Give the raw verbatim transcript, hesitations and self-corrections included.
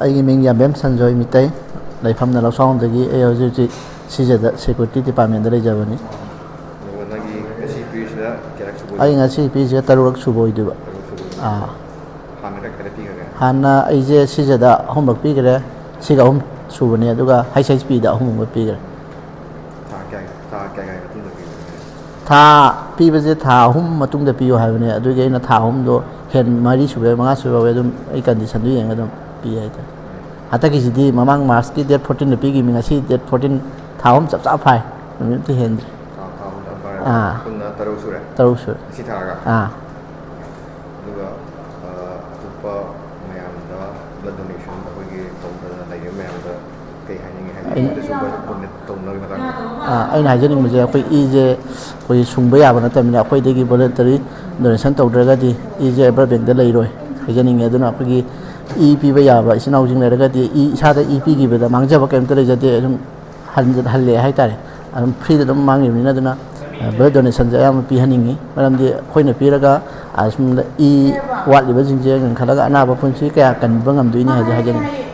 ꯑꯩꯒꯤ ꯃꯤꯡ ꯌꯥꯝꯕꯦꯝ ꯁꯟꯖꯣꯏ ꯃꯤꯇꯩ, ꯂꯩꯐꯝꯅ ꯂꯧꯁꯥꯎꯗꯒꯤ꯫ ꯑꯩ ꯍꯧꯖꯤꯛ ꯍꯧꯖꯤꯛ ꯁꯤꯖꯗ ꯁꯦꯀ꯭ꯌꯨꯔꯤꯇꯤ ꯗꯤꯄꯥꯔꯠꯃꯦꯟꯗ ꯂꯩꯖꯕꯅꯤ꯫ ꯑꯗꯨꯒ ꯅꯪꯒꯤ ꯉꯁꯤ ꯄꯤꯔꯤꯁꯤꯅ ꯀꯌꯥꯔꯛ ꯁꯨꯕ ꯑꯩ ꯑꯣꯏꯗꯣꯏꯅꯣ? ꯉꯁꯤ ꯄꯤꯔꯤꯁꯤꯒ ꯇꯔꯨꯛꯔꯛ ꯁꯨꯕ ꯑꯣꯏꯗꯣꯏꯕ꯫ ꯇꯔꯨꯛ ꯁꯨꯕ ꯑꯣꯏꯗꯣꯏꯅꯣ? ꯑꯥ꯫ ꯍꯥꯟꯅ ꯀꯌꯥ ꯀꯌꯥ ꯄꯤꯈ꯭ꯔꯒꯦ? ꯍꯥꯟꯅ ꯑꯩꯁꯦ ꯁꯤꯖꯗ ꯑꯍꯨꯝꯂꯛ ꯄꯤꯈ꯭ꯔꯦ, ꯁꯤꯒ ꯑꯍꯨꯝ ꯁꯨꯕꯅꯦ, ꯑꯗꯨꯒ ꯍꯩꯆ ꯑꯩꯆ ꯄꯤꯗ ꯑꯍꯨꯝ ꯑꯃ ꯄꯤꯈ꯭ꯔꯦ꯫ ꯊꯥ ꯀꯌꯥ ꯊꯥ ꯀꯌꯥ ꯀꯌꯥꯒꯤ ꯃꯇꯨꯡꯗ ꯄꯤꯕꯅꯣ? ꯊꯥ ꯄꯤꯕꯁꯦ ꯊꯥ ꯑꯍꯨꯝ ꯃꯇꯨꯡꯗ ꯄꯤꯌꯨ ꯍꯥꯏꯕꯅꯦ, ꯑꯗꯨꯒꯤ ꯑꯩꯅ ꯊꯥ ꯑꯍꯨꯝꯗꯣ ꯍꯦꯟ ꯃꯔꯤ ꯁꯨꯕ ꯌꯥꯎꯏ, ꯃꯉꯥ ꯁꯨꯕ ꯌꯥꯎꯏ, ꯑꯗꯨꯝ ꯑꯩ ꯀꯟꯗꯤꯁꯟꯗꯨ ꯌꯦꯡꯉꯒ ꯑꯗꯨꯝ ꯄꯤ ꯍꯥꯏꯇꯥꯔꯦ꯫ ꯍꯟꯗꯛꯀꯤꯁꯤꯗꯤ ꯃꯃꯥꯡ ꯃꯥꯔꯁꯀꯤ ꯗꯦꯠ ꯐꯣꯔꯇꯤꯟꯗ ꯄꯤꯈꯤꯕꯅꯤ, ꯉꯁꯤ ꯗꯦꯠ ꯐꯣꯔꯇꯤꯟ, ꯊꯥ ꯑꯍꯨꯝ ꯆꯞ ꯆꯥ ꯐꯥꯏ, ꯅꯨꯃꯤꯠ ꯑꯝꯇ ꯍꯦꯟꯗ꯭ꯔꯤ꯫ ꯊꯥ ꯊꯥ ꯑꯍꯨꯝꯗ ꯐꯥꯔꯦ꯫ ꯑꯥ꯫ ꯄꯨꯟꯅ ꯇꯔꯨꯛ ꯁꯨꯔꯦ꯫ ꯇꯔꯨꯛ ꯁꯨꯔꯦ꯫ ꯉꯁꯤ ꯊꯥꯔꯒ? ꯑꯥ꯫ ꯑꯗꯨꯒ ꯑ, ꯑꯇꯣꯞꯄ ꯃꯌꯥꯝꯗ blood donation ꯑꯩꯈꯣꯏꯒꯤ ꯇꯧꯗꯅ ꯂꯩꯔꯤꯕ ꯃꯌꯥꯝꯗ ꯀꯩ ꯍꯥꯏꯅꯤꯡꯉꯤ? ꯍꯥꯏꯗꯤ ꯑꯩꯅ ꯑꯗꯨꯁꯨ blood donate ꯇꯧꯅꯕꯒꯤ ꯃꯇꯥꯡꯗ꯫ ꯑꯥ, ꯑꯩꯅ ꯍꯥꯏꯖꯅꯤꯡꯕꯁꯦ, ꯑꯩꯈꯣꯏ ꯏꯁꯦ ꯑꯩꯈꯣꯏ ꯁꯨꯡꯕ ꯌꯥꯕ ꯅꯠꯇꯕꯅꯤꯅ, ꯑꯩꯈꯣꯏꯗꯒꯤ voluntary donation ꯇꯧꯗ꯭ꯔꯒꯗꯤ ꯏꯁꯦ ꯑꯔꯕꯟ ꯕꯦꯡꯗ ꯂꯩꯔꯣꯏ ꯍꯥꯏꯖꯅꯤꯡꯉꯤ꯫ ꯑꯗꯨꯅ ꯑꯩꯈꯣꯏꯒꯤ ꯏ ꯄꯤꯕ ꯌꯥꯕ ꯏꯆꯤꯟ ꯏꯅꯥꯎꯁꯤꯡ ꯂꯩꯔꯒꯗꯤ, ꯏ ꯏꯁꯥꯗ ꯏ ꯄꯤꯈꯤꯕꯗ ꯃꯥꯡꯖꯕ ꯀꯔꯤꯝꯇ ꯂꯩꯖꯗꯦ, ꯑꯗꯨꯝ ꯍꯟ-, ꯍꯜꯂꯦ ꯍꯥꯏꯇꯥꯔꯦ꯫ ꯑꯗꯨꯝ ꯐ꯭ꯔꯤꯗ ꯑꯗꯨꯝ ꯃꯥꯡꯉꯤꯕꯅꯤꯅ, ꯑꯗꯨꯅ blood donationꯁꯦ ꯑꯌꯥꯝꯕ ꯄꯤꯍꯟꯅꯤꯡꯉꯤ꯫ ꯃꯔꯝꯗꯤ ꯑꯩꯈꯣꯏꯅ ꯄꯤꯔꯒ ꯑꯁꯨꯝ ꯏ ꯋꯥꯠꯂꯤꯕꯁꯤꯡꯁꯦ ꯉꯟꯈꯠꯂꯒ ꯑꯅꯥꯕ ꯄꯨꯟꯁꯤ ꯀꯌꯥ ꯀꯟꯕ ꯉꯝꯗꯣꯏꯅꯤ ꯍꯥꯏꯁꯦ ꯍꯥꯏꯖꯅꯤꯡꯉꯤ꯫